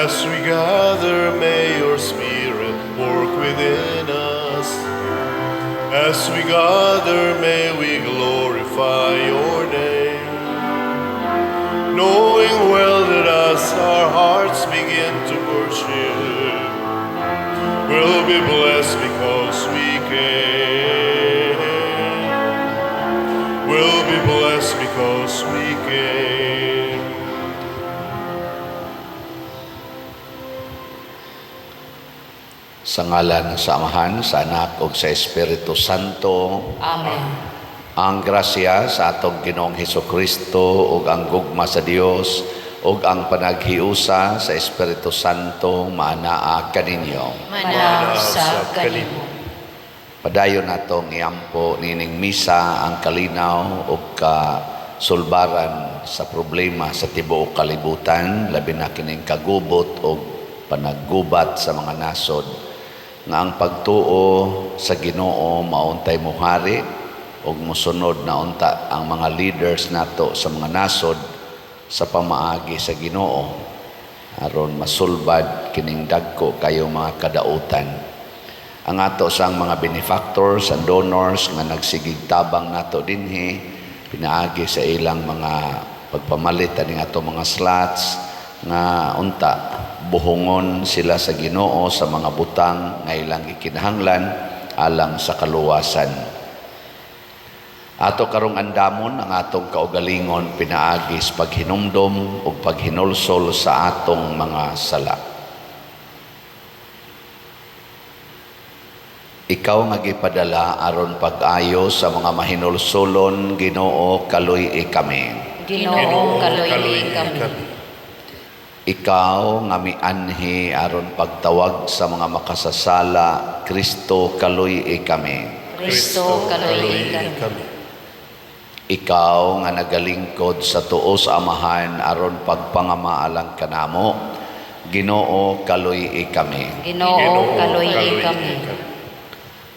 As we gather, may your Spirit work within us. As we gather, may we glorify your name. Knowing well that as our hearts begin to worship, we'll be blessed because we came. We'll be blessed because we came. Sa ngalan sa Amahan, sa Anak ug sa Espiritu Santo. Amen. Ang grasya sa atong Ginoong Hesukristo ug ang gugma sa Dios ug ang panaghiusa sa Espiritu Santo maanaa kaninyo. Manaa usab kanimo. Padayon natong iampo nining misa ang kalinaw ug kasulbaran sa problema sa tibuok kalibutan, labi na kining kagubot ug panaggubat sa mga nasod, nga ang pagtuo sa Ginoo mauntay mohari ug mosunod na unta ang mga leaders nato sa mga nasod sa pamaagi sa Ginoo aron masulbad kining dagko kayo mga kadautan. Ang ato sang mga benefactors and donors nga nagsigig tabang nato dinhi pinaagi sa ilang mga pagpamalit aning ato mga slots, nga unta buhongon sila sa Ginoo sa mga butang nga ilang gikinahanglan alang sa kaluwasan. Ato karong andamon ang atong kaugalingon pinaagi sa paghinumdom ug paghinulsol sa atong mga sala. Ikaw nga gipadala aron pag-ayo sa mga mahinulsolon, Ginoo, kaluy-i kami. Ginoo, kaluy-i kami. Ikaw nga mianhi aron pagtawag sa mga makasasala, Kristo, kaluy-i kami. Kristo, kaluy-i kami. Ikaw nga nagalingkod sa tuo sa Amahan aron pagpangamaalang kanamo, Ginoo, kaluy-i kami. Ginoo, kaluy-i kami.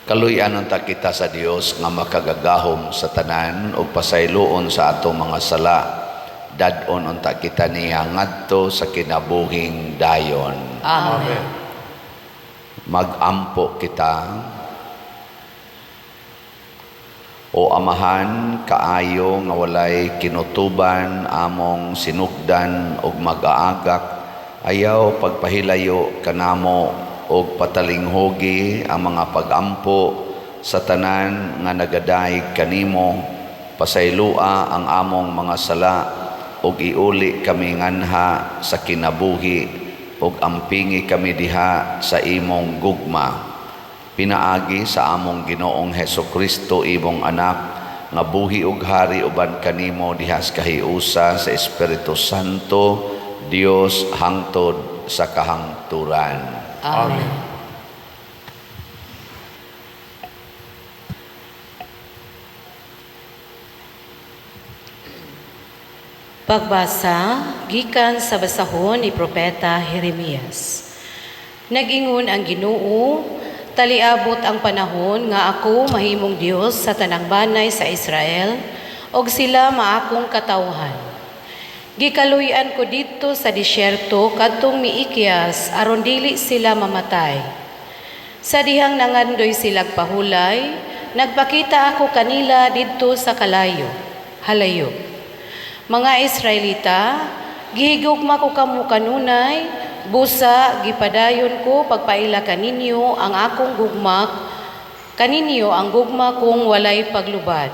Kaluy-an unta kita sa Dios nga makagagahom sa tanan ug pasayloon sa atong mga sala. Dad-on unta kita niya ngadto sa kinabuhing dayon. Amen. Magampo kita. O Amahan, kaayo nga walay kinutuban among sinugdan ug mag-aagak, ayaw pagpahilayo kanamo og patalinghugi ang mga pagampo sa tanan nga nagadaig kanimo. Pasayloa ang among mga sala ug iuli kami nganha sa kinabuhi ug ampingi kami diha sa imong gugma. Pinaagi sa among Ginoong Hesukristo, imong anak, nga buhi ug hari uban kanimo diha sa kahiusa sa Espiritu Santo, Dios hangtod sa kahangturan. Amen. Pagbasa gikan sa basahon ni Propeta Jeremias. Nag-ingon ang Ginoo, taliabot ang panahon nga ako mahimong Dios sa tanang banay sa Israel, og sila maakong katawhan. Gikaluy-an ko didto sa disyerto kadtong miikyas aron dili sila mamatay. Sa dihang nangandoy silag pahulay, nagpakita ako kanila didto sa kalayo, halayo. Mga Israelita, gihigugma ko kamo kanunay, busa gipadayon ko pagpaila kaninyo ang akong gugma, kaninyo ang gugma kong walay paglubad.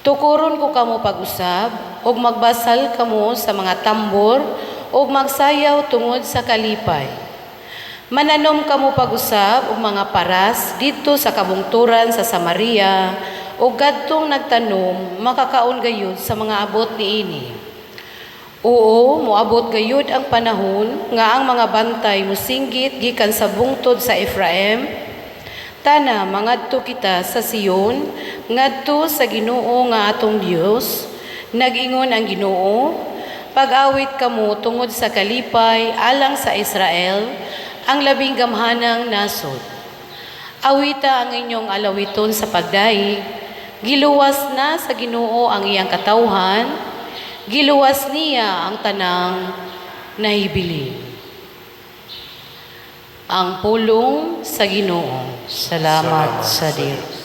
Tukuron ko kamo pag-usab, ug magbasal kamo sa mga tambor, ug magsayaw tungod sa kalipay. Mananom kamo pag-usab og mga paras didto sa kabungturan sa Samaria, ug kadtong nagtanom makakaon gayud sa mga abot niini. Oo, moabot gayud ang panahon nga ang mga bantay mosinggit gikan sa bungtod sa Efraim. Tana mangadto kita sa Sion, ngadto sa Ginoo nga atong Dios. Nag-ingon ang Ginoo, pag-awit kamo tungod sa kalipay alang sa Israel, ang labing gamhanang nasod. Awita ang inyong alawiton sa pagdaig, giluwas na sa Ginoo ang iyang katawhan, giluwas niya ang tanang nahibilin. Ang pulong sa Ginoo. Salamat sa Dios.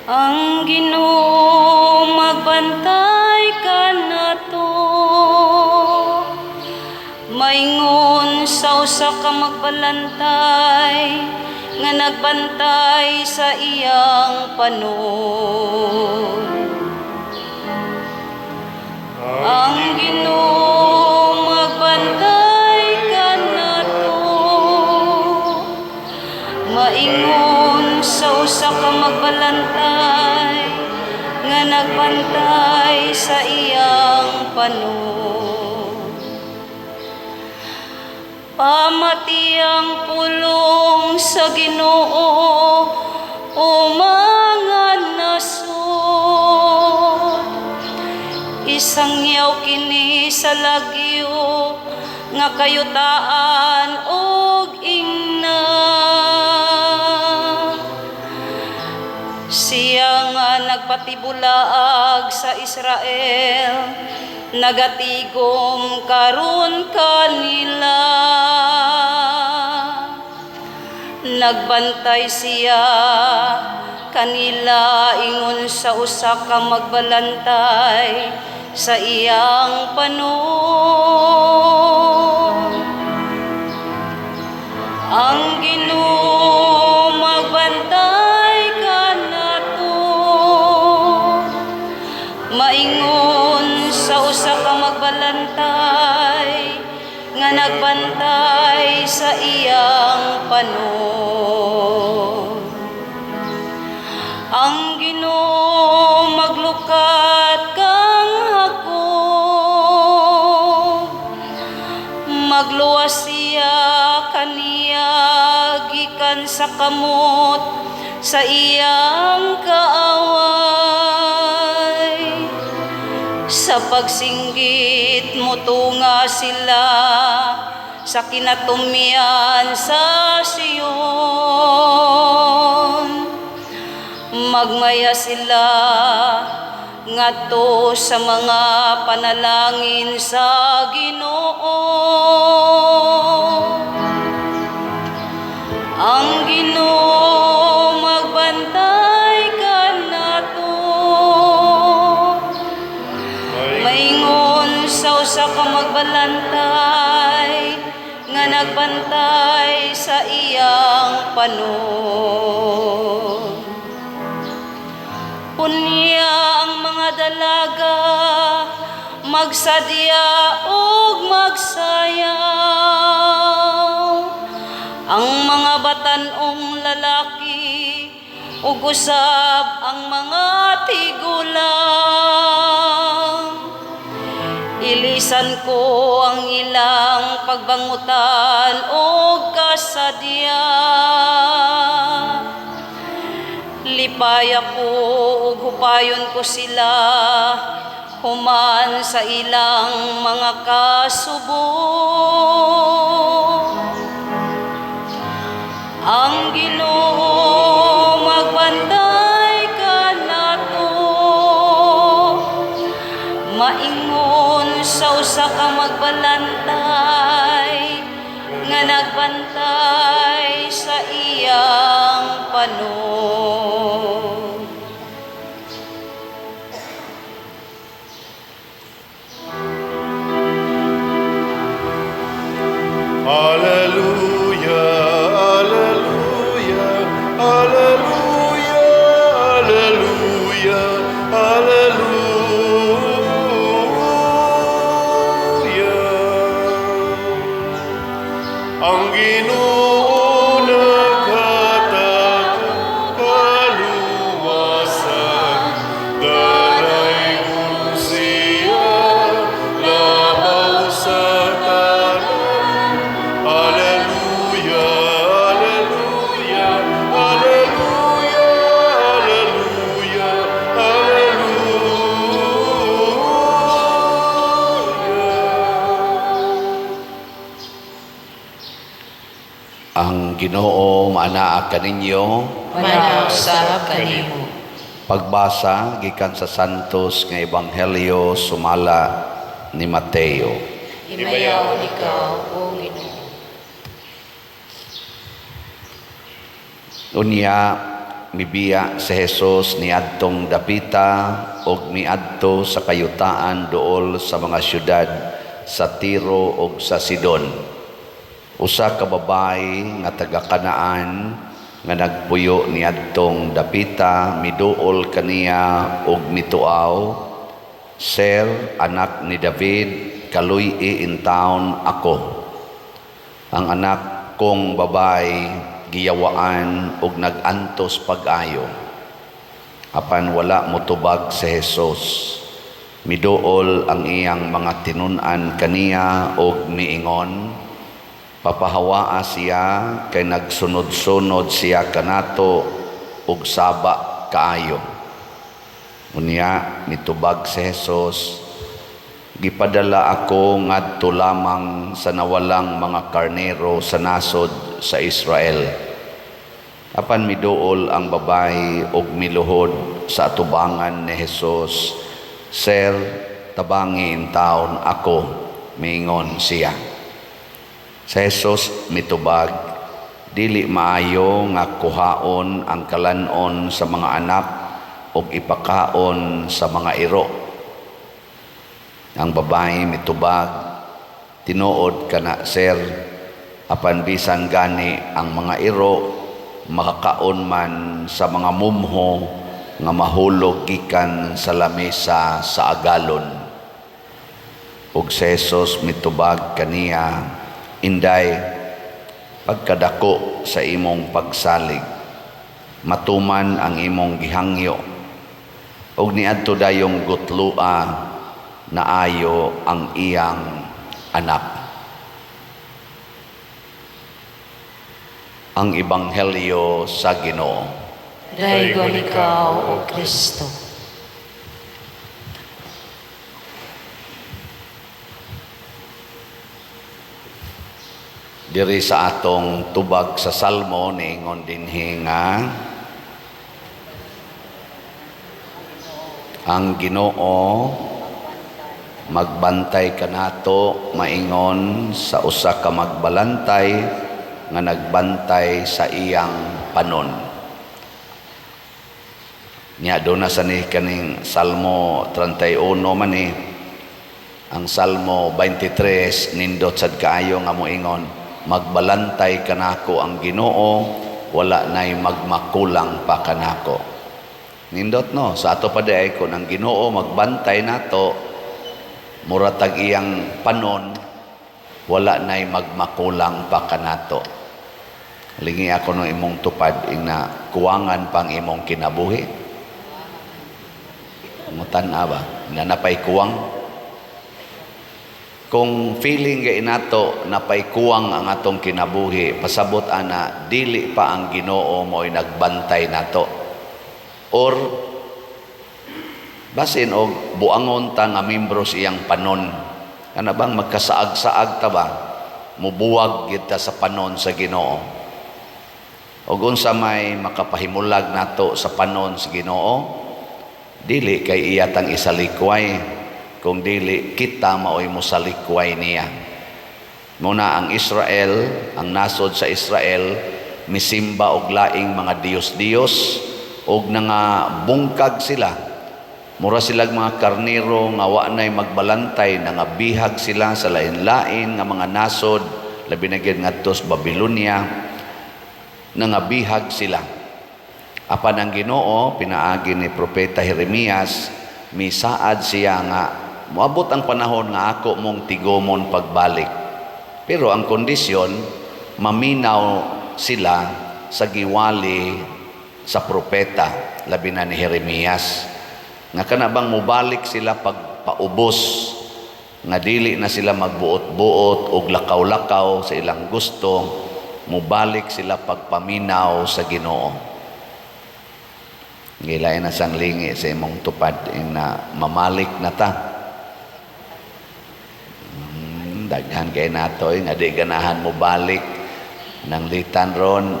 Ang Ginoo magbantay kanato, maingon sa usa ka magbalantay nga nagbantay sa iyang panon. Ang Ginoo magbantay kanato, maingon sa usa ka magbalantay nga nagbantay sa iyang panon. Pamati ang pulong sa Ginoo, o mga nasod. Isangyaw kini sa lagyo nga kayutaan og ingna. Siya nga nagpatibulaag sa Israel, nagatigom karon kanila. Nagbantay siya kanila ingon sa usa ka magbalantay sa iyang panon. Ang Ginoo magbantay kanato, maingon sa usa ka magbalantay nga nagbantay sa iyang panon. Ang Ginoo maglukat kang Jacob, magluwas siya kaniya gikan sa kamot sa iyang kaaway. Sa pagsinggit motunga sila sa kinatumyan sa Sion. Magmaya sila ngadto sa mga panalangin sa Ginoo. Ang Ginoo magbantay kanato, maingon sa usa ka magbalantay nga nagbantay sa iyang panon. Unya ang mga dalaga magsadya ug magsayaw. Ang mga batan-ong lalaki ug usab ang mga tigulang. Ilisan ko ang ilang pagbangutan ug kasadya. Lipay ako ug hupayon ko sila human sa ilang mga kasubo. Ang Ginoo magbantay kanato, maingon sa usa ka magbalantay nga nagbantay sa iyang panon. Alleluia, alleluia, alleluia, alleluia, alleluia. Ang Ginoo naghatag kaluwasan. Ang Ginoo maanaa kaninyo. Manaa usab kanimo. Pagbasa gikan sa Santos nga Ebanghelyo sumala ni Mateo. Himayaon ikaw, O Ginoo. Unya mibiya si Jesus niadtong dapita og miadto sa kayutaan duol sa mga syudad sa Tiro ug sa Sidon. Usa ka babayi nga taga Kanaan nga nagpuyo niadtong dapita miduol kaniya og mituaw, "Sir, anak ni David, kaluy-i intawon ako. Ang anak kong babayi giyawaan og nag-antos pag-ayo." Apan wala motubag si Jesus. Miduol ang iyang mga tinun-an kaniya og miingon, "Papahawaa siya kay nagsunod-sunod siya kanato og saba kaayo." Unya mitubag si Jesus, "Gipadala ako ngadto lamang sa nawalang mga karnero sa nasod sa Israel." Apan miduol ang babayi og miluhod sa atubangan ni Jesus. "Sir, tabangi intawon ako," miingon siya. Si Jesus mitubag, "Dili maayo nga kuhaon ang kalanon sa mga anak ug ipakaon sa mga iro." Ang babayi mitubag, "Tinuod kana, sir, apan bisan gani ang mga iro makakaon man sa mga mumho nga mahulog gikan sa lamesa sa agalon." Ug si Jesus mitubag kaniya, "Inday, pagkadako sa imong pagsalig, matuman ang imong gihangyo." Ug niadto dayong gutloa naayo ang iyang anak. Ang Ebanghelyo sa Ginoo. Daygon ikaw, O Kristo. Diri sa atong tubag sa Salmo niingon dinhi nga ang Ginoo magbantay kanato maingon sa usa ka magbalantay nga nagbantay sa iyang panon. Nya do na sa ni kaning Salmo 31 man ni ang Salmo 23 nindot sad kaayo nga moingon, magbalantay kanako ang Ginoo, wala nay magmakulang pa kanako. Nindot no, sa ato pa di kun ang Ginoo magbantay nato, mura tag iyang panon, wala nay magmakulang pa kanato. Lingi ako no imong tupad ing na kuwangan pang imong kinabuhi. Mutan-a ba? Nga napay kuwang. Kung feeling kay nato napay kuwang ang atong kinabuhi, pasabot ana dili pa ang Ginoo mo'y nagbantay nato. Or basin og buangon ta nga membro sa iyang panon. Kana bang magkasaag-saag ta ba? Mubuwag gyud ta sa panon sa Ginoo. Og unsa may makapahimulag nato sa panon sa Ginoo? Dili kay iya tang isalikway, kung dili kita maoy mosalikway niya. Muna ang Israel, ang nasod sa Israel, misimba og laing mga diyos-diyos og nangabungkag sila. Mura silag mga karnero nga wa nay magbalantay, nangabihag sila sa lain-lain nga mga nasod, labi na gyud ngadto sa Babylonia, nangabihag sila. Apan ang Ginoo pinaagi ni Propeta Jeremias, misaad siya nga moabot ang panahon nga ako mong tigomon pagbalik. Pero ang kondisyon, maminaw sila sa giwali sa propeta, labi na ni Jeremias. Nga kana bang mobalik sila pagpaubos, nga dili na sila magbuot-buot og lakaw-lakaw sa ilang gusto, mobalik sila pagpaminaw sa Ginoo. Gilay na sang lingi sa imong tupad ing na mamalik na ta. Daghan kay nato nga di ganahan mo balik. Pananglitan ron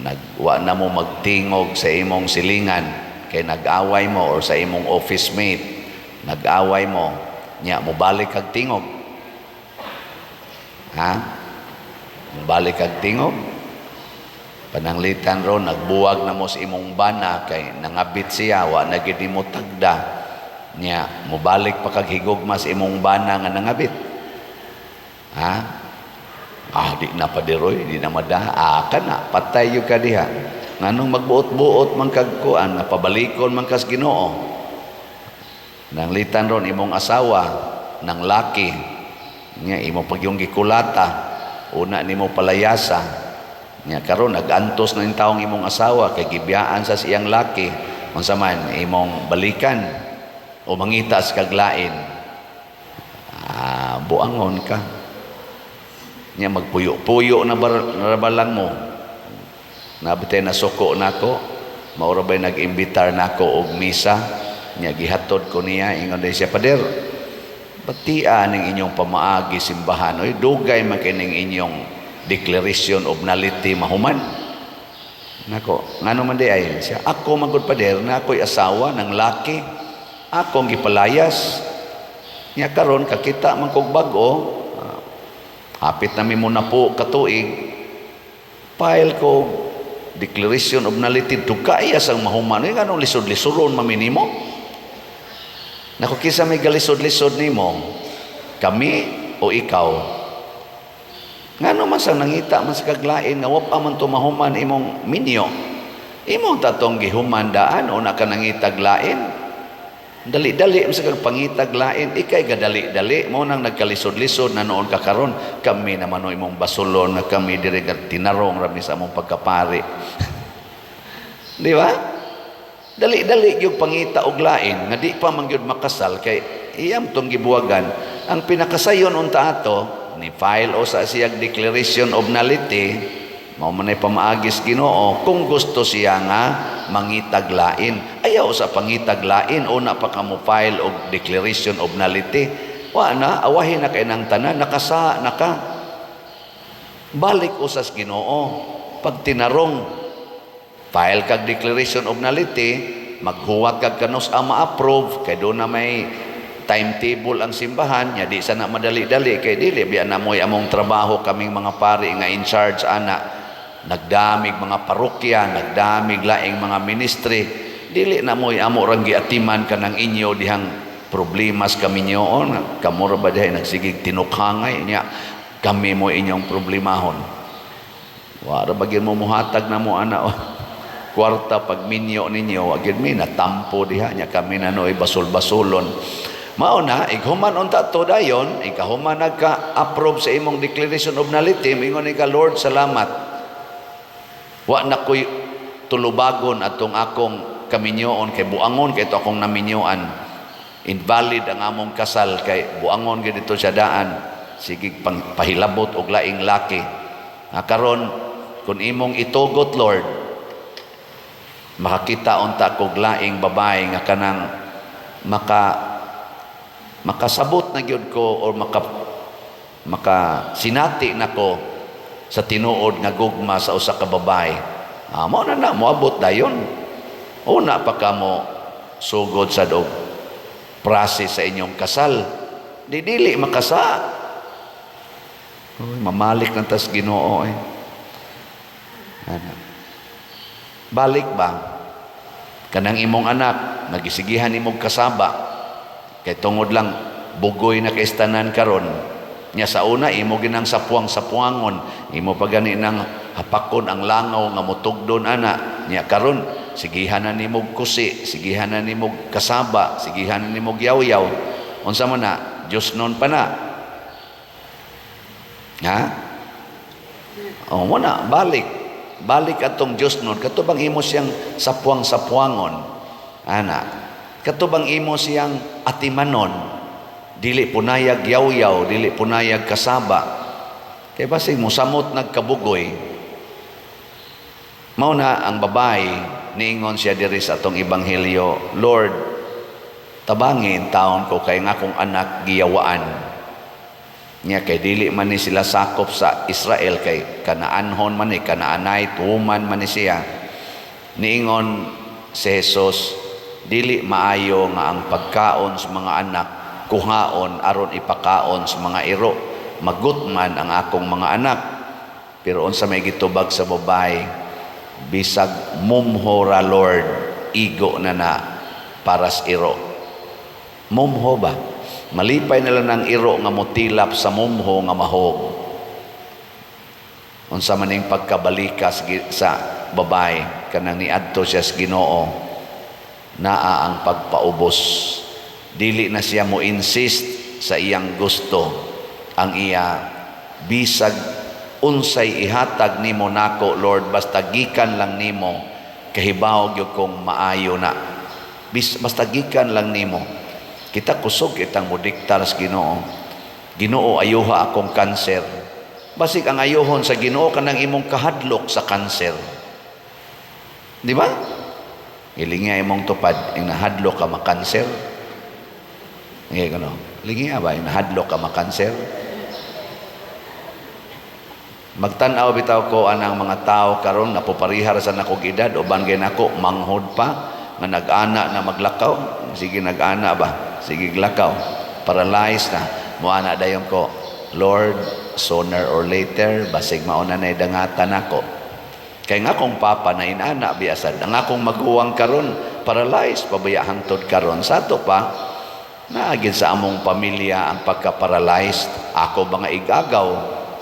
nagwa na mo magtingog sa imong silingan kay nag-away mo or sa imong office mate, nag-away mo nya, mobalik kag tingog, ha? Mobalik kag tingog. Pananglitan ron nagbuwag na mo sa imong bana kay nangabit siya, wa na gid mo tagda nya, mobalik pa kag higugma sa imong bana nga nangabit, ha? Ah, di na padiroy, di na mada. Ah, kana, patay gyud ka diha. Nganong magbuot-buot man kag kuan, nga pabalikon man kas Ginoo? Nanglitan ron imong asawa ng laki nya, imo pag yung gikulata, una nimo palayasa nya, karon nagantos na yung taong imong asawa kay gibiyaan sa siyang laki. Unsa man imong balikan o mangita sa kaglain? Ah, buangon ka nya, magpuyo-puyo na bar, narabalang mo. Nabitay nasuko nako, maura bay nag-imbitar nako og misa nya, gihatod ko niya. Ingon day siya, "Pader, batia ning inyong pamaagi simbahan oy, dugay man kining inyong declaration of nullity mahuman." Nako, ngano man di ay siya? "Ako man gud, pader, na ako'y asawa ng laki, akong gipalayas nya, karon kakita man kog bag-o, hapit na mi mo na po katuig, file ko declaration of nullity, dugaya sang mahuman. Uy, nganong lisod-lisoron man nimo?" Nako, kinsa may galisod-lisod nimo? Kami o ikaw? Ngano man sang nangita man sa kaglain nga wa pa man tumahuman imong minyo? Imong tatong gihuman daan o na ka nangitag lain. Dali-dali man sa kag pangitag lain, ikay gadali-dali mo nang nagkalisod-lisod na noon ka karon. Kami naman no imong basulon nga kami diri nga tinarong rami sa among pagkapari. Di ba? Dali-dali yung pangita og lain nga di pa man gyud makasal kay iyam tong gibuwagan. Ang pinakasayon unta ato ni file o sa siyag declaration of nullity, mao man ay pamaagis Ginoo kung gusto siya nga mangitag lain. Ayaw sa pangitag lain, una pa ka mo file og declaration of nullity. Wa na, awahin na kay nang tanan, nakasa naka. Balik usas Ginoo pag tinarong, file kag declaration of nullity, maghuwat kag kanus ang ma-approve kay do na may timetable ang simbahan nya, di sana madali-dali kay dili biya na mo'y among trabaho kaming mga pari nga in charge ana. Nagdamig mga parokya, nagdamig laing mga ministry, dili na mo'y amo rang giatiman kanang inyo dihang problemas kami nyoon. Kamo ra ba dihay nagsigig tinukhangay nya, kami mo inyong problemahon? Wa ra ba gyud mo muhatag na mo ana o kwarta pag minyo ninyo? Wa gyud mi natampo diha nya, kami na noy basol-basolon. Mao na ighuman unta to dayon, ikahuman nagka-approve sa imong declaration of nullity, mingon ka, "Lord, salamat, wa na ko'y tulubagon atong akong kaminyoon kay buangon kay ito akong naminyoan. Invalid ang among kasal kay buangon gyud ito siya daan, sige pang, pahilabot og laing laki. Ah, karon kung imong itugot, Lord, makakita unta kog laing babae nga kanang makasabot na gyud ko or maka sinati nako sa tinuod nga gugma sa usa ka babae." Ah, mao na na moabot dayon. Una pa ka mo sugod sa dog process sa inyong kasal. Di dili makasa. Uy, mamalik ng tas Ginoo eh. Ano? Balik ba? Kanang imong anak, nagisigihan imong kasaba. Kay tungod lang bugoy na kaistanan karon. Nya sa una imo ginang sapuang-sapuangon, imo pa gani nang hapakon ang langaw nga mutugdon ana. Nya karon sigihan na nimo kusi, sigihan na nimo kasaba, sigihan na nimo yaw-yaw. Unsa man na? Diyos nun pa na. Ha? O mo na, balik. Balik atong Diyos nun. Kato bang imo siyang sapuang-sapuangon? Ana. Kato bang imo siyang atimanon? Dili punayag yaw-yaw, dili punayag kasaba. Kay basig musamot nagkabugoy. Mao na ang babae, niingon siya diri sa atong ebanghelyo, "Lord, tabangin taon ko kay nga akong anak giyawaan." Nya kay dili man ni sila sakop sa Israel, kay Kanaanhon man ni, Canaanite woman man ni siya. Niingon si Jesus, "Dili maayo nga ang pagkaon sa mga anak kuhaon aron ipakaon sa mga iro. Magutman ang akong mga anak." Pero unsa may gitubag sa babae? "Bisag mumho ra, Lord, igo na na para sa iro." Mumho ba? Malipay na lang ng iro nga motilap sa mumho nga mahog. Unsa man ning pagkabalikas sa babae kanang niadto siya sa Ginoo, naa ang pagpaubos. Dili na siya mo insist sa iyang gusto. Ang iya, "Bisag unsay ihatag nimo nako, Lord, basta gikan lang nimo, kahibaw gyud kong maayo na. Basta gikan lang nimo." Kita kusog itang modiktar sa Ginoo. "Ginoo, ayuha akong kanser." Basig ang ayuhon sa Ginoo kanang imong kahadlok sa kanser. Di ba? Ilinga imong tupad, ing nahadlok ka makanser. Ngayon ko, lingi ba, ing nahadlok ka makanser? Magtan-aw bitaw ko anang mga tao karon, napuparihar sa nakog edad, uban gay nako manghod pa nga nag-ana na maglakaw. Sige, nag-ana ba, sige glakaw, paralyzed na. Moana dayon ko, "Lord, sooner or later basig mauna na dangatan nako." Kay nga akong papa na inana biasad, ang akong maguwang karon paralyzed pabaya hangtod karon. Sa ato pa naagin sa among pamilya ang pagka-paralyzed. Ako mga igagaw,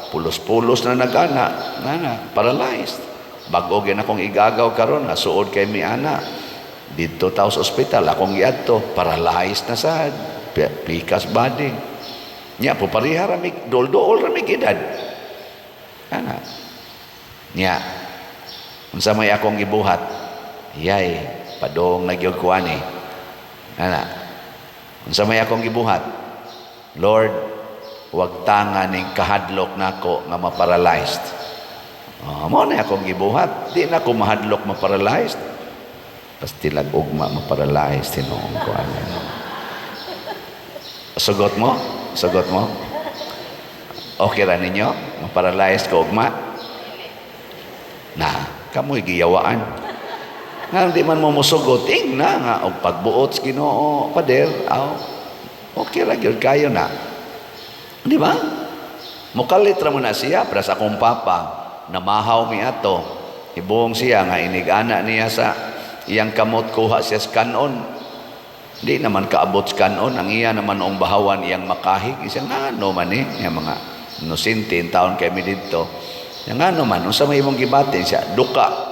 pulos-pulos na nag-ana, nana, paralyzed. Bag-o gyud akong igagaw karon, nasuod kay mi ana. Didto taw sa ospital, akong giadto, paralyzed na sad, pikas body. Nya pupariha ra mi, dol-dool ra mi edad. Ana. Nya unsa may akong gibuhat? Yay, padong na gyud ko ani. Ana. Unsa may akong gibuhat? "Lord, wag tanga ning kahadlok nako nga ma-paralyzed." Oh, mo na akong gibuhat. Di na ko mahadlok ma-paralyzed. Pastilag ugma ma-paralyzed, tinuon ko ani. Sugot mo? Sugot mo? Okay ra ninyo? Ma-paralyzed ko ugma? Na, kamoy giyawaan. Nga di man mo musugot, ing na nga og pagbuot sa Ginoo, pader, aw. Okay ra gyud kayo na. Di ba? Mukalit ra mo na siya para sa akong papa, namahaw mi ato. Hibuong siya nga inig-ana niya sa iyang kamot, kuha siya sa kanon. Di naman kaabot sa kanon, ang iya naman ang bahawan iyang makahig. Isa nga no man eh, nga mga inosente in taon kay mi didto. Nga ngano man, unsa may imong gibati siya? "Duka."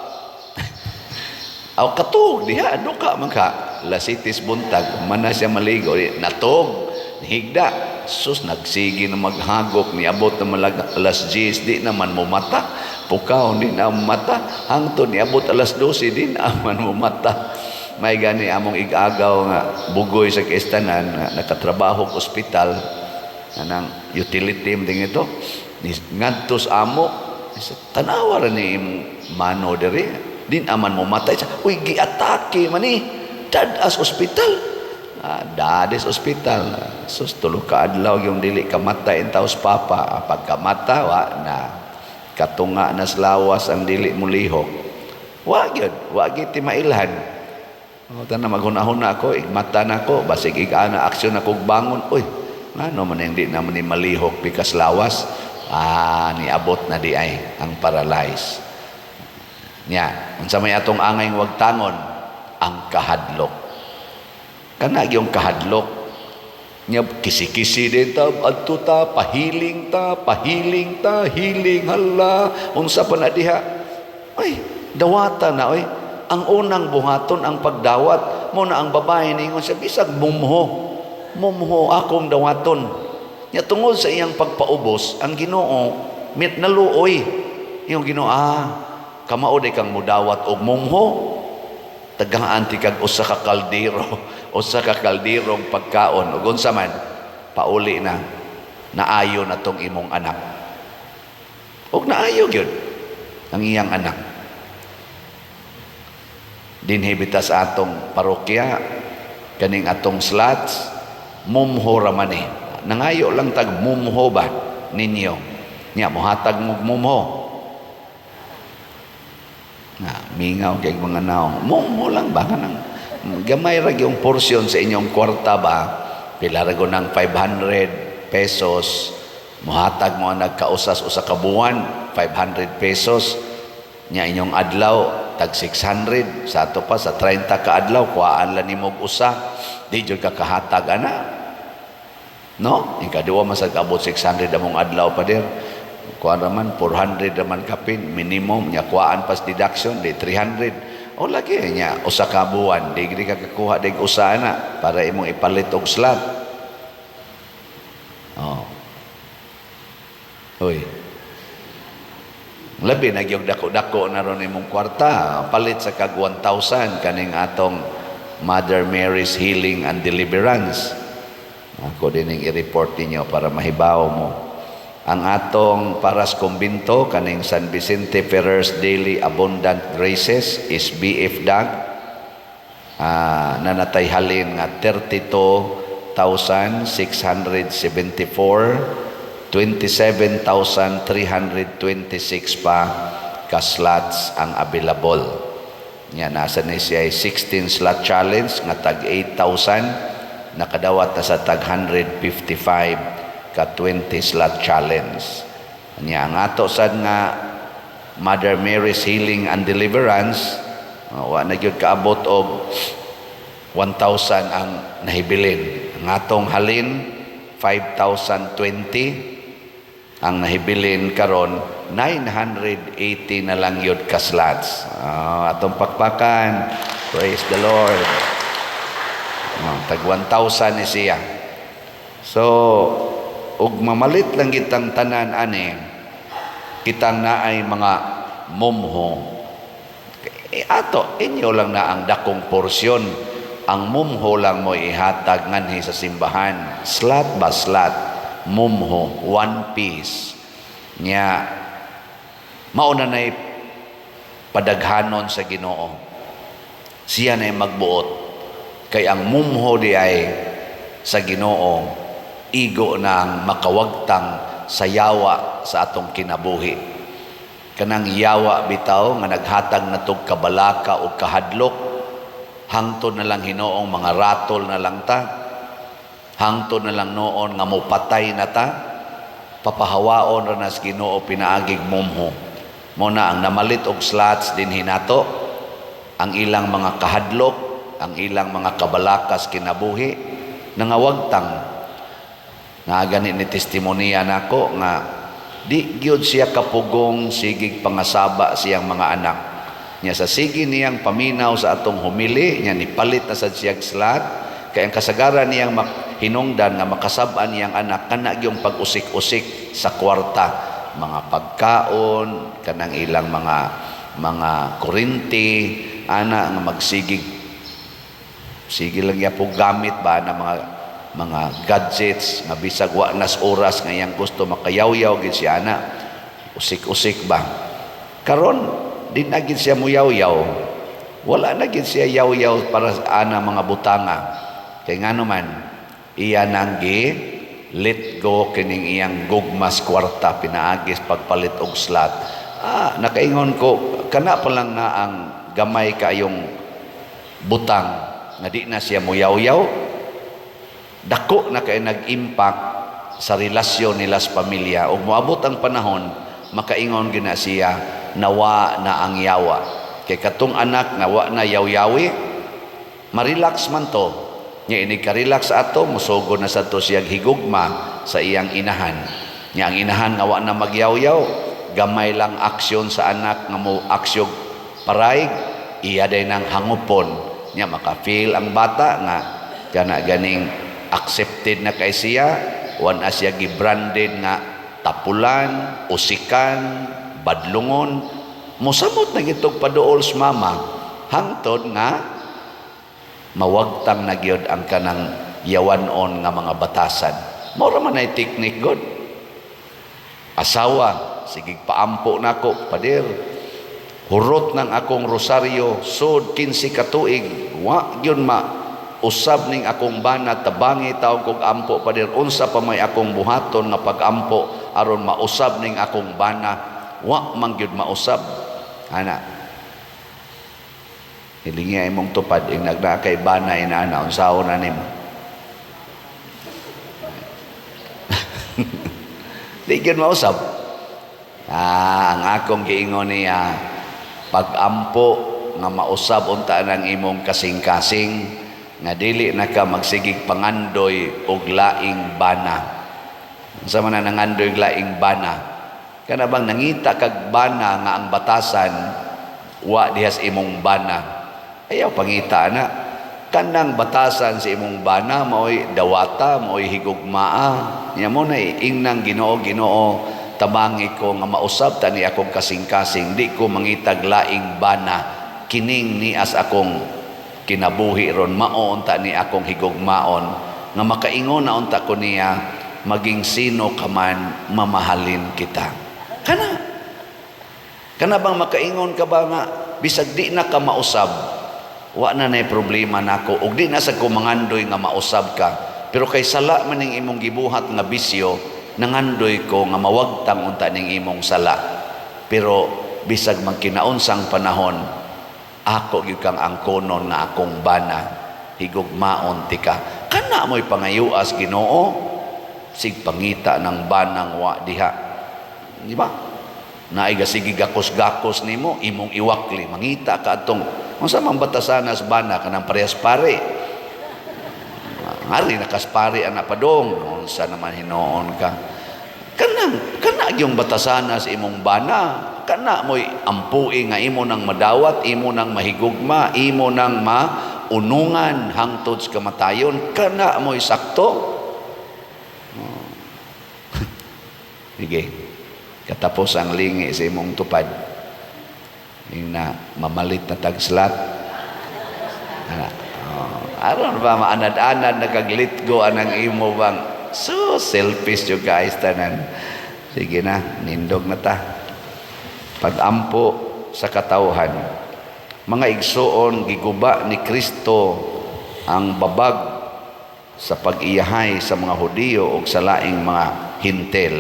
Aw, katug diha, duka man ka. Lasitis buntag, man na siya maligo, natog, higda. Sus, nagsige na maghagok, niabot na malag alas 10, di naman mo mata. Pukaw, di na mata. Hangtod niabot alas 12, di naman mo mata. May gani among igagaw nga bugoy sa kaistanan, nga nakatrabaho og ospital, anang utility ding ito, ngadto sa amo, "Tanawa ra ni imong mano diri, din aman mo matay." "Uy, giatake man ni dadas ospital." Ah, dades ospital. Sus, tulo ka adlaw yung dili kamatay in taos papa. Ah, pagkamata, wa na katunga na sa lawas ang dili mo lihok. Wa gyud, wa gyud ti mailhan. O, tanan maghuna-huna ako, igmata na ako, basig igana aksyon ako bangon. Uy, ngano man hindi naman ni malihok pikas lawas? Ah, niabot na di ay ang paralyzed. Nya, unsa may atong angay wag tangon? Ang kahadlok. Kana yung kahadlok. Nya kisi-kisi din ta, adto ta, pahiling ta, pahiling ta, hiling, hala, unsa pa na diha? Ay, dawata na oy. Ang unang buhaton ang pagdawat. Mo na ang babae ningon siya, "Bisag mumho. Mumho akong dawaton." Nya tungod sa iyang pagpaubos, ang Ginoo mit naluoy. Yung Ginoo, "Ah, kamao di kang mudawat og mumho. Tagaan ti kag usa ka kaldero, usa ka kalderong pagkaon ug unsa man, pauli na, naayo na tong imong anak." Ug naayo gyud ang iyang anak. Dinhi bita sa atong parokya, kaning atong slots, mumho ra man eh. Nangayo lang tag mumho ba ninyo. Nya mohatag mo mumho. Na mingaw kay mga naong. Mumho lang ba kanang gamay ra gyung porsyon sa inyong kwarta ba? Pila ra ng 500 pesos. Mohatag mo nagkausas usa ka buwan, 500 pesos. Nya inyong adlaw tag 600 sa ato pa sa 30 ka adlaw, kuhaan lang nimo og usa, di jud ka kahatag ana, no? Ikaduha man sa kaabot 600 among adlaw, pader, kuan raman, 400 raman kapin minimum. Nya kuhaan pas deduction, di 300 o lagi. Nya usa ka buwan di ka kakuha dig usa ana para imong ipalit og slot. Oh. Hoy. Labi na gyud dako-dako na ron imong kwarta. Palit sa kag 1,000 kaning atong Mother Mary's Healing and Deliverance. Ako din ang i-report ninyo para mahibaw mo. Ang atong paras kumbinto kaning San Vicente Ferrer's Daily Abundant Graces is BF Dag, nanatay halin nga 32,674, 27,326 pa ka slots ang available. Nya nasa ni siya ay 16 slot challenge nga tag 8,000, nakadawat na sa tag 155 ka 20 slot challenge. Nya ang ato sad nga Mother Mary's Healing and Deliverance, wa na gyud kaabot og 1,000 ang nahibilin. Ang atong halin 5,020, ang nahibilin karon 980 na lang yun ka slots. Atong pakpakan. Praise the Lord. Tag 1,000 ni siya. So, ug mamalit lang kitang tanan ani, kitang naay mga mumho, eh, ato, inyo lang na ang dakong porsyon. Ang mumho lang mo ihatag nganhi sa simbahan. Slot ba slot? Mumho, one piece. Nya, mauna na'y padaghanon sa Ginoo. Siya na'y magbuot. Kay ang mumho di ay sa Ginoo, igo na ang makawagtang sa yawa sa atong kinabuhi. Kanang yawa bitaw nga naghatag natog kabalaka o kahadlok, hangtod na lang hinoong mga ratol na lang ta, hangtod na lang noon nga mupatay na ta, papahawaon ra nas Ginoo pinaagig mumho. Mo na ang namalit og slots din hinato ang ilang mga kahadlok, ang ilang mga kabalakas kinabuhi nangawagtang. Nga gani ni testimonya nako nga di gyud siya kapugong, sigig pangasaba siyang mga anak niya. Sa sige niyang paminaw sa atong humili niya, nipalit na sad siyag slot, kay ang kasagaran niyang hinungdan nga makasab-an niyang anak kana gyung pag-usik-usik sa kwarta, mga pagkaon, kanang ilang mga kurinti ana, nga magsigig sige lang ya po gamit ba na mga gadgets nga bisag wa nas oras nga iyang gusto, makayawyaw gid siya ana, usik-usik ba. Karon di na gid siya muyawyaw, wala na gid siya yaw-yaw para ana mga butanga, kay ngano man iya nang gi let go kining iyang gugmas kwarta pinaagis pagpalit og slot. Nakaingon ko kana pa lang nga ang gamay kayong butang nga di na siya muyawyaw, dako na kay nag-impact sa relasyon nila sa pamilya. Ug moabot ang panahon, makaingon gina siya, nawa na ang yawa, kay katong anak nga wa na yaw-yawi, marelax man to. Nya inig ka-relax ato, musugod na sa to siya higugma sa iyang inahan. Nya ang inahan nga wa na magyawyaw, gamay lang aksyon sa anak nga mo aksyon paraig, iya day nang hangupon. Nya maka-feel ang bata nga kana ganing accepted na kay siya, wan na siya gibranded nga tapulan, usikan, badlungon. Mosamot na gitog paduol sa mama hangtod nga mawagtang na gyud ang kanang yawanon nga mga batasan. Mao ra man ay technique god. Asawa, sige paampo nako, pader. Hurot ng akong rosaryo, sod 15 ka tuig, wa gyud ma. Usab ning akong bana, tabangi taon kog ampo, pader, unsa pa may akong buhaton nga pagampo aron mausab ning akong bana? Wa man gyud mausab ana. Hilingi imong tupad ing nagna kay bana inana, unsaon na nimo? Di gyud mausab. Ang akong giingon niya, pagampo nga mausab unta nang imong kasing-kasing, nga dili na ka magsigig pangandoy og laing bana. Unsa man ang nangandoy og laing bana? Kana bang nangita kag bana nga ang batasan wa dihas imong bana? Ayaw pangita na. Kanang batasan sa imong bana maoy dawata, maoy higugmaa. Nya mo na ingnang Ginoo, Ginoo, tabangi ko nga mausab tani akong kasing-kasing, di ko mangitag laing bana, kining nias akong kinabuhi ron, mao unta ni akong higugmaon, nga makaingon na unta ko niya, maging sino ka man, mamahalin kita. Kana kana bang makaingon ka ba nga bisag di na ka mausab, wa na nay problema nako, ug di na sa ko mangandoy nga mausab ka, pero kay sala man ning imong gibuhat nga bisyo, nangandoy ko nga mawagtang unta ning imong sala, pero bisag magkinaunsang panahon, ako gyud kang angkonon nga akong bana, higugmaon tika. Kana mo'y pangayuas Ginoo, sig pangita ng banang wa diha, di ba? Naay gasigi gakos-gakos nimo, imong iwakli, mangita ka atong unsa man batasanas bana kanang parehas pare. Ari nakaspari ana padong, unsa naman hinuon ka. Kanang kana yung batasanas imong bana, kana mo'y ampui nga imo nang madawat, imo nang mahigugma, imo nang maunungan hangtod sa kamatayon, kana mo'y sakto. Oh. Sige. Katapos ang lingi sa imong tupad. Yung na mamalit na tagslat. Ana. Oh, aron ba maanad-anad nakaglitgo anang imo bang so selfish you guys tanan. Sige na, nindog na ta. Pagampo sa katawhan. Mga igsoon, giguba ni Kristo ang babag sa pag-iyahay sa mga Hudiyo o sa laing mga Hintel.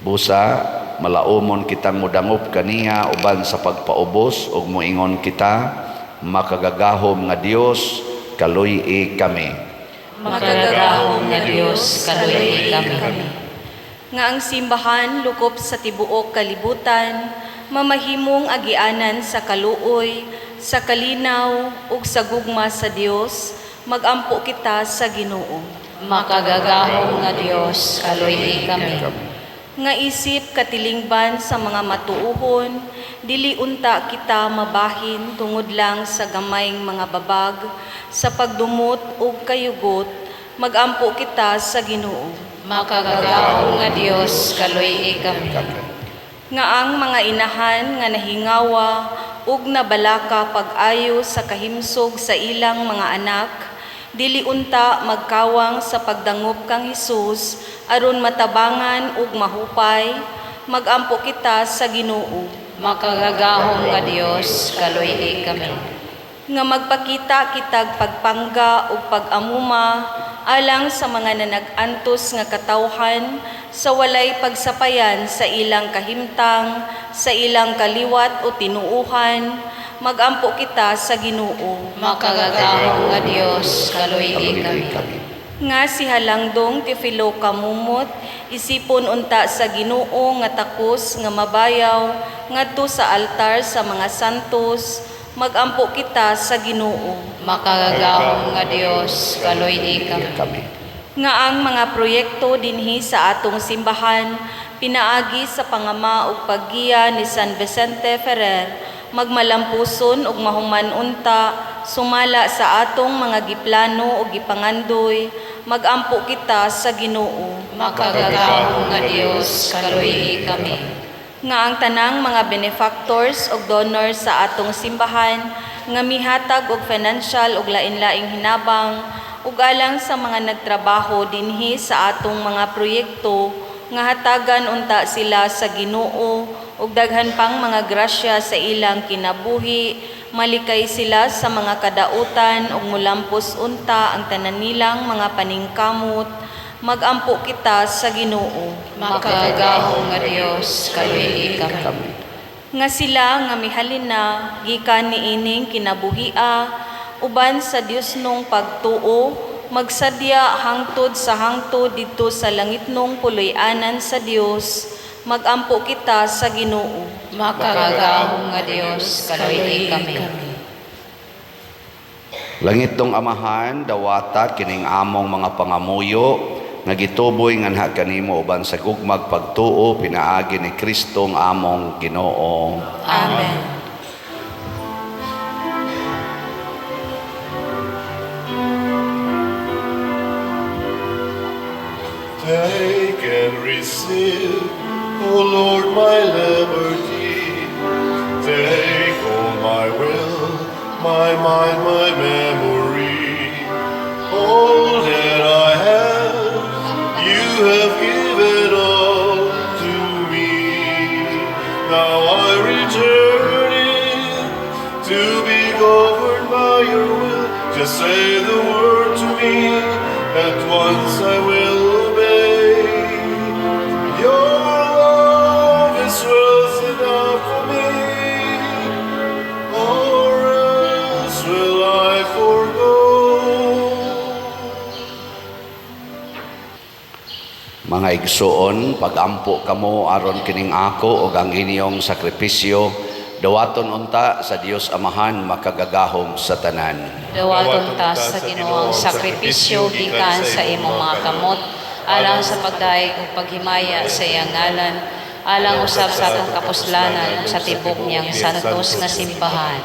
Busa malaumon kitang mudangop kaniya uban sa pagpaubos ug moingon kita, makagagahom nga Dios, kaluy-i kami. Makagagahom nga Dios, kaluy-i kami. Nga ang simbahan lukop sa tibuok kalibutan, mamahimong agianan sa kaluoy, sa kalinaw ug sa gugma sa Dios, magampo kita sa Ginoo. Makagagahom nga Dios, kaluy-i kami. Nga isip katilingban sa mga matuohon, dili unta kita mabahin tungod lang sa gamayng mga babag, sa pagdumot ug kayugot, magampo kita sa Ginoo. Makagagahom nga Dios, kaluy-i kami. Nga ang mga inahan nga nahingawa ug nabalaka pag-ayo sa kahimsog sa ilang mga anak, dili unta magkawang sa pagdangop kang Hesus aron matabangan ug mahupay, magampo kita sa Ginoo. Makagagahom nga Dios, kaluy-i kami. Nga magpakita kitag pagpangga ug pag-amuma alang sa mga nanag-antos nga katawhan sa walay pagsapayan sa ilang kahimtang, sa ilang kaliwat o tinuuhan, magampo kita sa Ginoo. Makagagahom nga Dios, kaluy-i kami. Nga si Halangdong Teofilo Kamumot, isipon unta sa Ginoo nga takos nga mabayaw ngadto sa altar sa mga santos, magampo kita sa Ginoo. Makagagahom nga Dios, kaluy-i kami. Nga ang mga proyekto dinhi sa atong simbahan pinaagi sa pangama ug paggiya ni San Vicente Ferrer, magmalampuson ug mahuman unta sumala sa atong mga giplano ug gipangandoy, magampo kita sa Ginoo. Makagagahom nga Dios, kaluy-i kami. Nga ang tanang mga benefactors ug donors sa atong simbahan nga mihatag og financial ug lain-laing hinabang ug alang sa mga nagtrabaho dinhi sa atong mga proyekto, nga hatagan unta sila sa Ginoo Ug daghan pang mga grasya sa ilang kinabuhi, malikay sila sa mga kadautan ug mulampos unta ang tanan nilang mga paningkamot. Magampo kita sa Ginoo. Makagagahom nga Dios, kaluoyi kami. Nga sila nga mihalin na gikan niining kinabuhia uban sa Diosnong pagtuo, magsadya hangtod sa hangtod didto sa langitnong puloy-anan sa Dios. Magampo kita sa Ginoo. Makagagahom nga Dios, kaluoyi kami. Langitnong Amahan, dawata kining among mga pangamuyo nga gituboy nganha kanimo uban sa gugmag pagtuo pinaagi ni Kristo nga among Ginoo. Amen. Take and receive, O Lord, my liberty. Take all my will, my mind, my memory. All that I have, you have given all to me. Now I return it to be governed by your will. Just say the word to me, at once I will obey. Your love is worth enough for me, or else will I forego. Mga igsuon, pagampo kamo aron kining ako ug ang inyong sakripisyo dawaton unta sa Dios Amahan makagagahom sa tanan. Dawaton ta sa Ginoo ang sakripisyo gikan sa imong mga kamot alang sa pagdayeg ug paghimaya sa iyang ngalan, alang usab sa atong kapuslanan ug sa tibok niyang santos nga simbahan.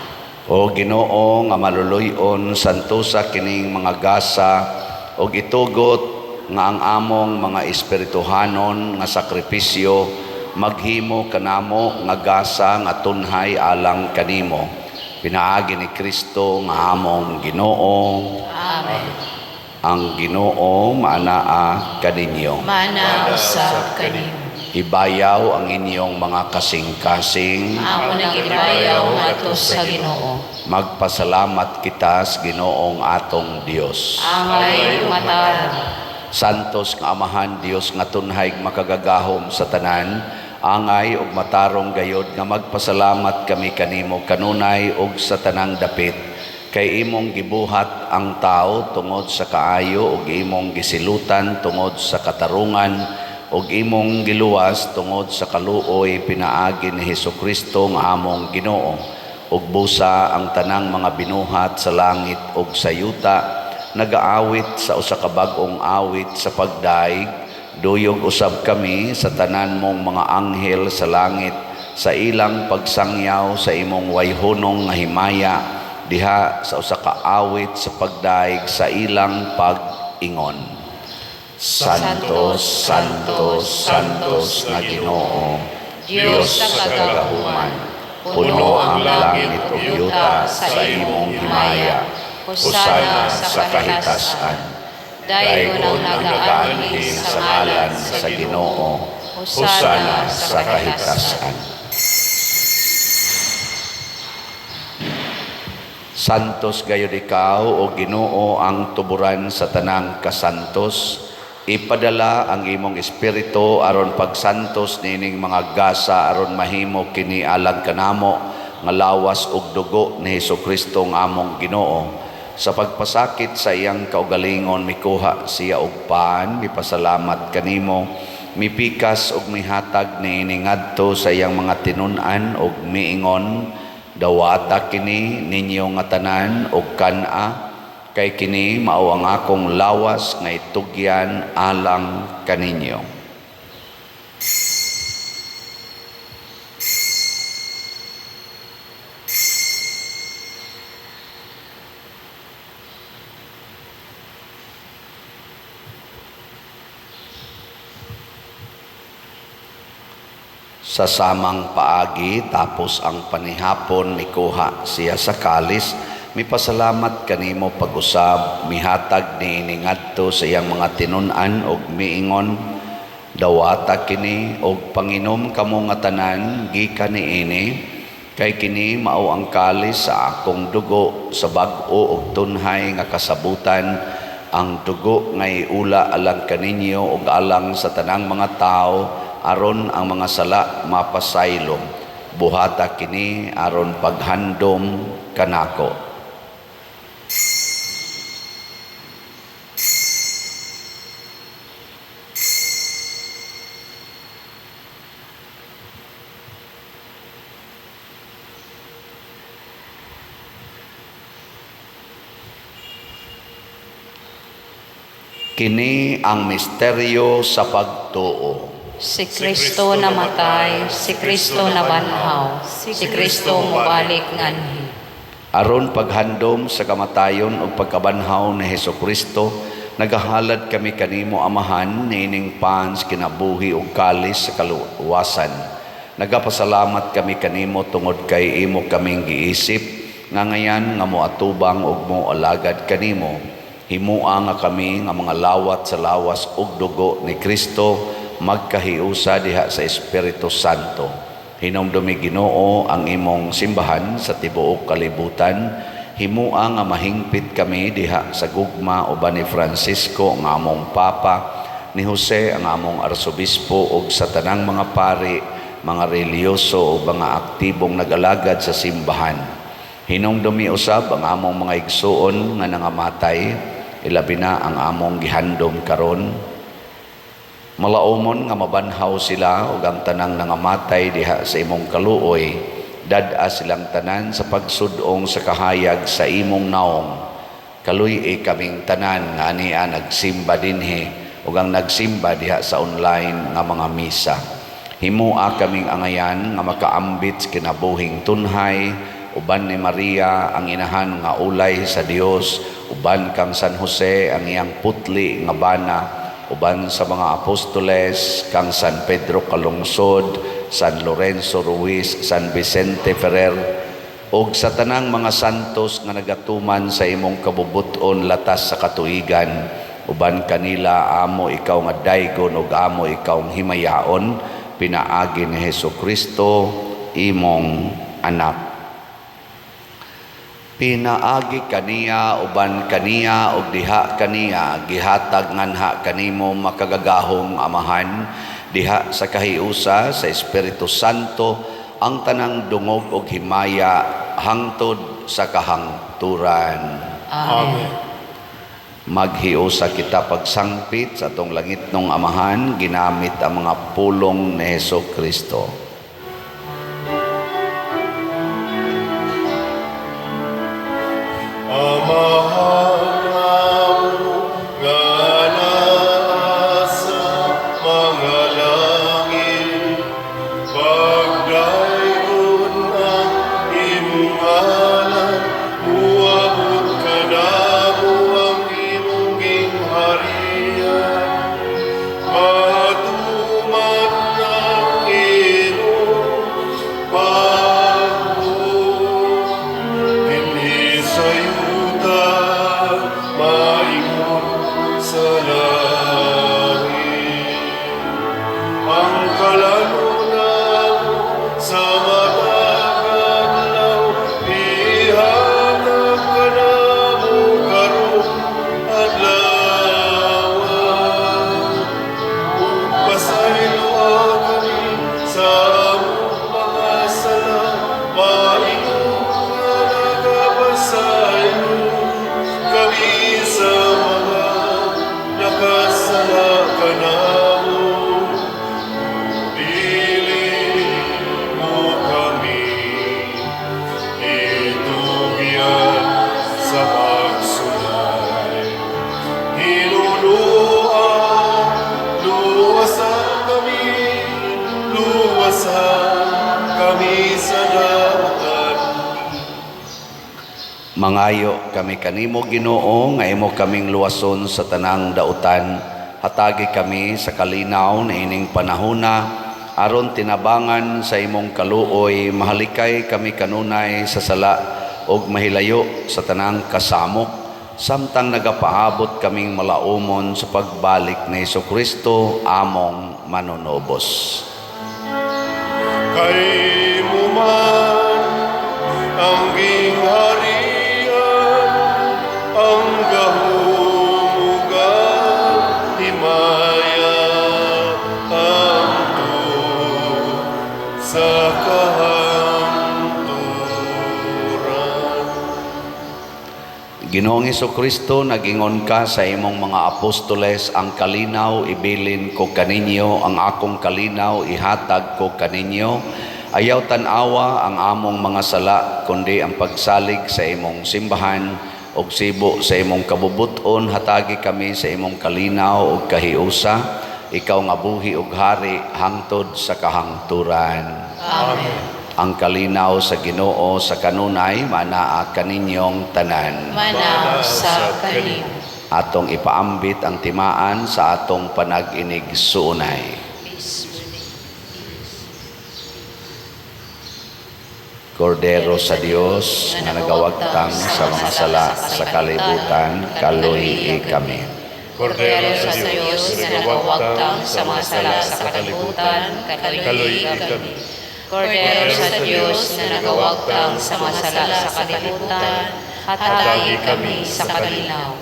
O Ginoo nga maluluy-on, santosa kining mga gasa ug itugot nga ang among mga espirituhanon nga sakripisyo maghimo kanamo nga gasa nga tunhay alang kanimo pinaagi ni Kristo nga among Ginoo. Amen. Ang Ginoo maanaa kaninyo. Mana usab kanimo. Ibayaw ang inyong mga kasing-kasing. Amo nang ibayaw ngadto sa Ginoo. Magpasalamat kita sa Ginoong atong Dios. Angay matarong. Santos nga Amahan, Dios nga tunhay makagagahom sa tanan, angay ug matarong gayod nga magpasalamat kami kanimo kanunay ug sa tanang dapit, kay imong gibuhat ang tao tungod sa kaayo ug imong gisilutan tungod sa katarungan ug imong giluwas tungod sa kaluoy pinaagi ni Hesukristo nga among Ginoo. Ug busa ang tanang mga binuhat sa langit ug sa yuta nagaawit sa usa ka bag-ong awit sa pagdaig. Duyog usab kami sa tanan mong mga anghel sa langit sa ilang pagsangyaw sa imong wayhunong nga himaya diha sa usa ka awit sa pagdaig sa ilang pag-ingon. Santo, Santo, Santos nga Ginoo, Dios sa kagahuman, puno ang langit ug yuta sa imong himaya. Hosana sa kahitasan. Dayon Dayon ang ang nagaanhi sa ngalan sa Ginoo. Hosana sa kahitasan. Santos gayud ikaw o Ginoo, ang tuburan sa tanang kasantos. Ipadala ang imong espiritu aron pagsantos niining mga gasa aron mahimo kini alang kanamo nga lawas ug dugo ni Hesukristo nga among Ginoo. Sa pagpasakit sa iyang kaugalingon, mikuha siya og pan, mipasalamat kanimo, mipikas ug mihatag niini ngadto sa iyang mga tinun-an ug miingon: "Dawata kini ninyo nga tanan ug kan-a, kay kini mao ang akong lawas nga itugyan alang kaninyo." Sa samang paagi, tapos ang panihapon, mikuha siya sa kalis, mipasalamat kanimo pag-usab, mihatag niini ngadto sa iyang mga tinun-an ug miingon: Dawata kini og panginom kamo nga tanan gikan niini, kay kini mao ang kalis sa akong dugo sa bag-o ug tunhay nga kasabutan, ang dugo nga iula alang kaninyo ug alang sa tanang mga tawo aron ang mga sala mapasaylo. Buhata kini aron paghandom kanako. Kini ang misteryo sa pagtuo. Si Kristo namatay, si Kristo nabanhaw, si Kristo mobalik nganhi. Aron paghandom sa kamatayon ug pagkabanhaw ni Hesukristo, nagahalad kami kanimo, Amahan, niining pans kinabuhi ug kalis sa kaluwasan. Nagapasalamat kami kanimo tungod kay imo kaming giisip nga ngayan nga moatubang ug moalagad kanimo. Himua nga kami nga mga lawat sa lawas ug dugo ni Kristo magkahiusa diha sa Espiritu Santo. Hinumdumi, Ginoo, ang imong simbahan sa tibuok kalibutan. Himua nga mahingpit kami diha sa gugma uban ni Francisco nga among Papa, ni Jose ang among Arsobispo ug sa tanang mga pari, mga relihiyoso ug mga aktibong nag-alagad sa simbahan. Hinumdumi usab ang among mga igsuon nga nangamatay, ilabi na ang among gihandom karon. Malaumon nga mabanhaw sila ug ang tanang nangamatay diha sa imong kaluoy, dad-a silang tanan sa pagsud-ong sa kahayag sa imong naong. Kaluy-i kaming tanan nga ania nagsimba dinhi ug ang nagsimba diha sa online nga mga misa. Himua kaming angayan nga makaambit sa kinabuhing tunhay uban ni Maria ang inahan nga ulay sa Dios, uban kang San Jose ang iyang putli nga bana, uban sa mga apostoles kang San Pedro Calungsod, San Lorenzo Ruiz, San Vicente Ferrer, ug sa tanang mga santos nga nagatuman sa imong kabubut-on latas sa katuigan. Uban kanila amo ikaw nga daygon ug amo ikaw himayaon, pinaagi ni Hesukristo imong anak. Pinaagi kaniya, uban kaniya ug diha kaniya, gihatag nganha kanimo, makagagahom Amahan, diha sa kahiusa sa Espiritu Santo, ang tanang dungog ug himaya hangtod sa kahangturan. Amen. Maghiusa kita pagsangpit sa atong langitnong Amahan ginamit ang mga pulong ni Hesukristo. Amahan namo nga naa sa mga langit, pagdaygon ang imong ngalan, muabot kanamo ang imong gingharian, matuman ang imong pagbuot dinhi sa yuta maingon sa langit. Ang kalanon namo sa matag adlaw ihatag kanamo karong adlaw. Ug pasayloa kami sa among mga sala, maingon nga nagapasaylo kami sa mga nakasala kanamo. Dili mo kami itugyan sa pagsulay. Hinunua, luwasan kami, luwasan kami sa dautan. Mangayo kami kanimo, Ginoo, nga imo kaming luwason sa tanang dautan. Hatagi kami sa kalinaw niining panahona aron tinabangan sa imong kaluoy mahalikay kami kanunay sa sala ug mahilayo sa tanang kasamok, samtang nagapaabot kaming malaumon sa pagbalik ni Hesukristo among manunubos. Kay mo man ang gingharian, ang gahom ug ang himaya, hangtod sa kahangturan. Ginoong Kristo, nagingon ka sa imong mga apostoles, "Ang kalinaw ibilin ko kaninyo, ang akong kalinaw ihatag ko kaninyo. Ayaw tan-awa ang among mga sala, kundi ang pagsalig sa imong simbahan ug sibo sa imong kabubuton, hatagi kami sa imong kalinaw ug kahiusa, ikaw nga buhi ug hari hangtod sa kahangturan." Amen. Ang kalinaw sa Ginoo sa kanunay manaa kaninyong tanan. Manaa sa kanimo. Atong ipaambit ang timaan sa atong panag-inigsuonay. Kordero sa Dios nga nagawagtang sa mga sala sa kalibutan, kaluhi kami. Kordero sa Dios nga nagawagtang sa mga sala sa kalibutan, kaluhi kami. Kordero sa Dios nga nagawagtang sa mga sala sa kalibutan, hatagi kami sa kalinaw.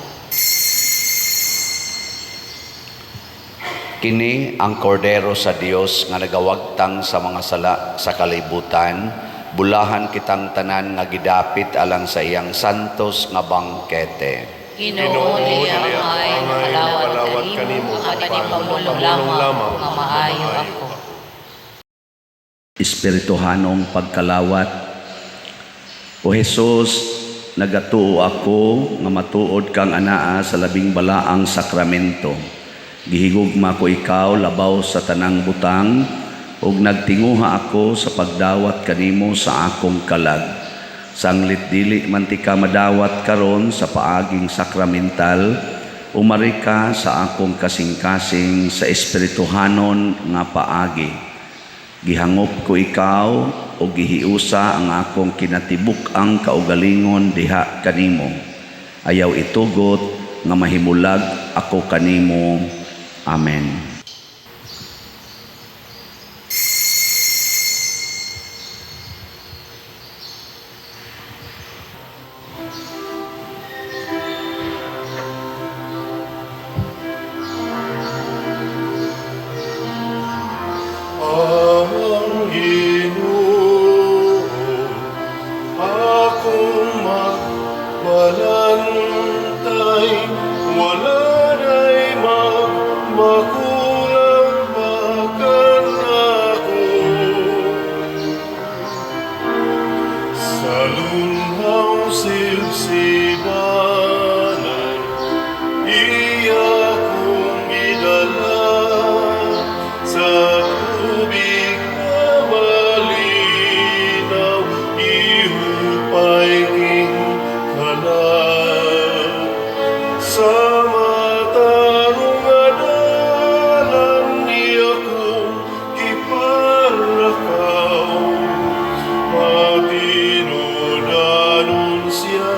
Kini ang Kordero sa Dios nga nagawagtang sa mga sala sa kalibutan. Bulahan kitang tanan nga gidapit alang sa iyang santos nga bangkete. Ginoo, dili ako angay mapalawat mapalawat kanimo, kanimo, apan apan ipamulong ipamulong lamang lamang nga maayo ako. Espirituhanong pagkalawat. O Jesus, nagatuo ako nga matuod kang anaa sa labing balaang sakramento. Gihigugma ko ikaw labaw sa tanang butang ug nagtinguha ako sa pagdawat kanimo sa akong kalag. Sanglit dili man tika madawat karon sa paaging sakramental, umari ka sa akong kasing-kasing sa espirituhanon nga paagi. Gihangop ko ikaw o gihiusa ang akong kinatibuk-ang kaugalingon diha kanimo. Ayaw itugot nga mahimulag ako kanimo. Amen. Ang Ginoo akong magbalantay, wala na'y magmakulang pa kanako. Sa lunhaw sibsibanay, iya kong gidala sa tubig na malinaw, ihupay king kalag. Sa matarong nga dalan niya kong giparakaw, matinud-anon siya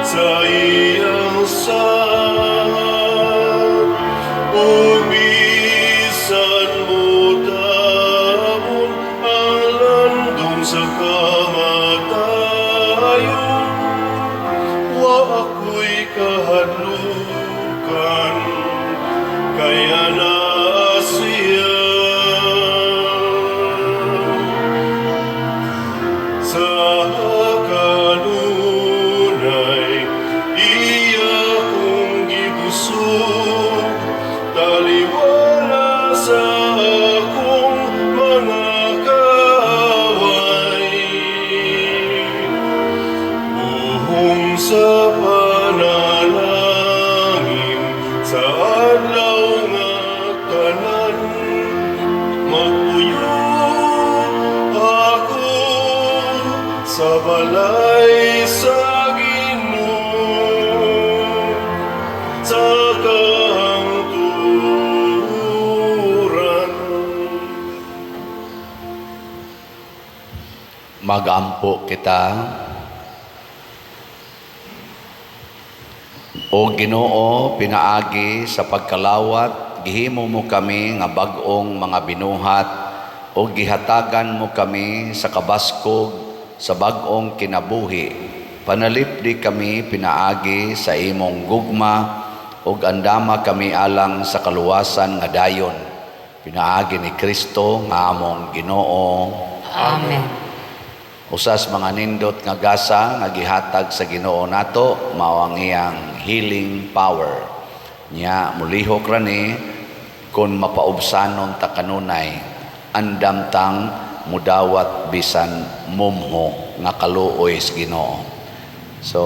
sa iyang saad. Ug bisan motabon ang landong sa kamatayon, wa ako'y kahadlukan, kay anaa siya. Sa kanunay, iya kong gibusog, taliwala sa akong mga kaaway. Buhong sa panalangin, sa adlaw nga tanan, magpuyo ako sa balay sa Ginoo sa kahangturan. Magampo kita. O Ginoo, pinaagi sa pagkalawat gihimo mo kami nga bag-ong mga binuhat ug gihatagan mo kami sa kabaskog sa bag-ong kinabuhi. Panalipdi kami pinaagi sa imong gugma ug andama kami alang sa kaluwasan nga dayon. Pinaagi ni Kristo nga among Ginoo. Amen. Usas mga nindot nga gasa nga gihatag sa Ginoo nato mao ang iyang healing power. Nya mulihok ra ni kon mapaubsanon ta kanunay, andam tang mudawat bisan mumho nga kaluoy sa Ginoo. So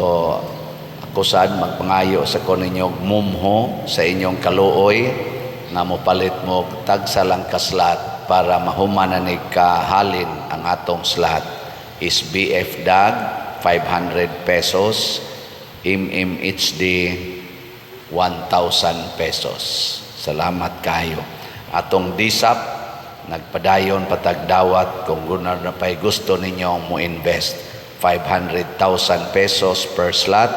ako sad magpangayo sa ko ninyo og mumho sa inyong kaluoy nga mopalit mo og tagsa lang ka slot para mahuman na ni kahalin ang atong slot is BF DAG 500 pesos, MMHD 1,000 pesos. Salamat kayo. Atong DSAP, nagpadayon patagdawat kung guna na pa'y gusto ninyong mo invest 500,000 pesos per slot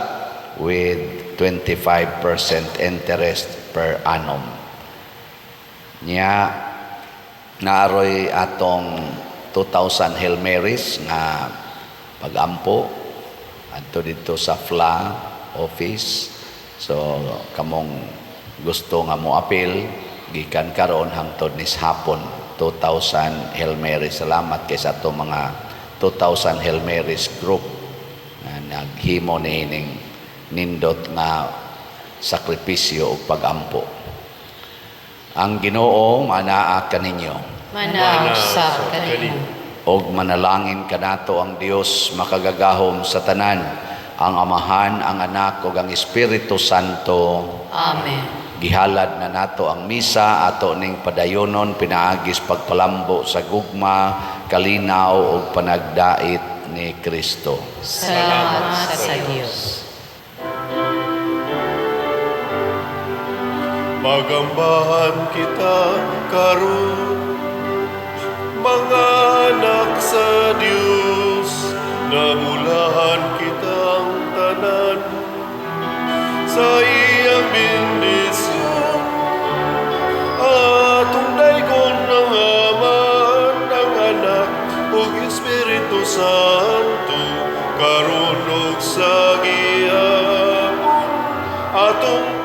with 25% interest per annum. Nya naaroy atong 2,000 Hail Marys nga pagampo adto dito sa FLA office. So kamong gusto nga mo apil gikan karon hangtod nis hapon, 2,000 Hail Marys. Salamat kay sa ato mga 2,000 Hail Marys group na naghimo niining nindot nga sakripisyo ug pagampo. Ang Ginoo manaa kaninyo. Manaa usab kanimo. Og manalangin kanato ang Dios makagagahom sa tanan, ang Amahan, ang Anak ug ang Espiritu Santo. Amen. Gihalad na nato ang misa, ato ning padayonon pinaagis pagpalambo sa gugma, kalinaw ug panagdait ni Kristo. Salamat sa Dios. Magambahan kita karon, mga anak sa Dios, namulahan kitang tanan sa iyang bendisyon. Atong daygon ang Amahan, ang Anak ug Espiritu Santo, karon ug sa gihapon. Atong